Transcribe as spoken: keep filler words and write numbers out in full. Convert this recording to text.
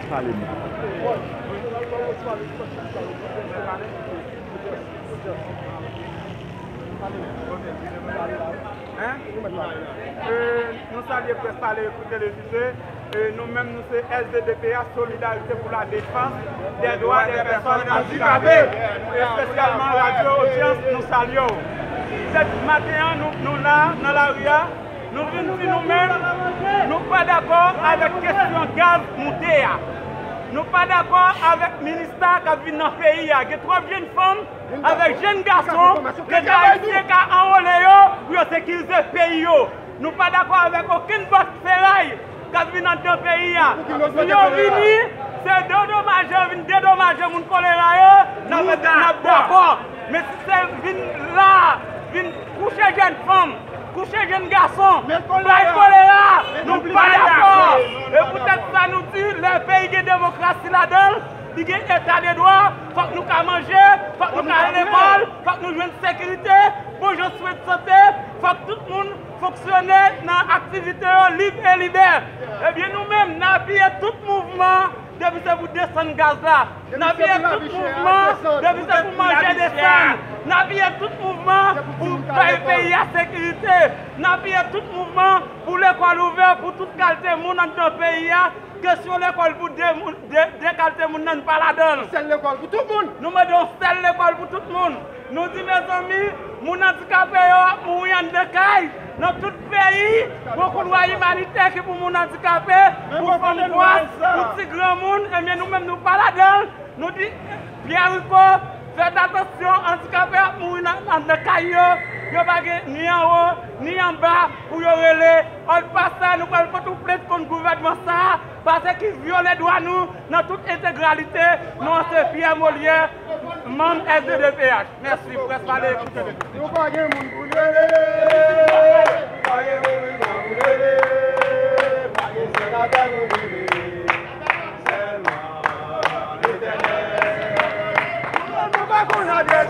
Pale m. Nou salye près pale epi televize. Nou menm, nou se S D D P H, Solidarité pour la Défense des Droits des Personnes Handicapées, espesyalman Radyo Odyans, nou salye w. Petèt maten an, nou la nan lari a, nou vin di nou menm, nou pa dakò avèk kesyon gaz moute a. Nou pa dakò avèk minista k ap vin nan peyi a. Gen twòp jenn fanm avèk jenn gason, Leta ayisyen ka anwole yo pou yo sekirize peyi yo. Nou pa dakò avèk okenn bòt feray k ap vin anndan peyi a. Si yo vini, se dedomaje yo vin dedomaje moun kolera yo, n ap dakò. Men si se vin la, vin kouche jenn fanm, kouche jenn gason, bay kolera, nou pa dakò. E poutèt sa nou di, lè peyi gen demokrasi ladan l, li gen eta de dwa, fòk nou ka manje, fòk nou ka al lekòl, fòk nou jwenn sekirite, bon jan swen sante, fòk tout moun fonksyone nan aktivite yo lib e libè. Ebyen nou menm, n apiye tout mouvman depi se pou desann gaz la. N apiye tout mouvman depi se pou manje desann. N apiye tout mouvman pou bay peyi a sekirite. N apiye tout mouvman pou lekòl ouvè pou tout kalte moun anndan peyi a. Kesyon lekòl pou de moun, de, de kalte moun nan pa ladan l. Sèl lekòl pou tout moun. Nou mande yon sèl lekòl pou tout moun. Nou di, mezanmi, moun andikape yo ap mouri anndan kay, nan tout peyi, gon koulwa imanitè ki pou moun andikape, pou fanm gwòs, pou ti granmoun, ebyen nou menm nou pa ladan l. Nou di, Pierre Ricot, fèt atansyon, andikape ap mouri nan, nan, nan kay yo, yo pa gen ni anwo, ni anba pou yo rele. Òdpasa, nou pral pote yon plent kont gouvènman sa a, paske ki vyole dwa nou nan tout entegralite. Non an se Pierre Molière, manm S D D P H. Mèsi, près pale epi televize. Nou pa gen moun pou n rele. Pa gen moun pou n rele. Pa gen senatè pou n rele. Sèlman Letènèl. Nou pa konn adrès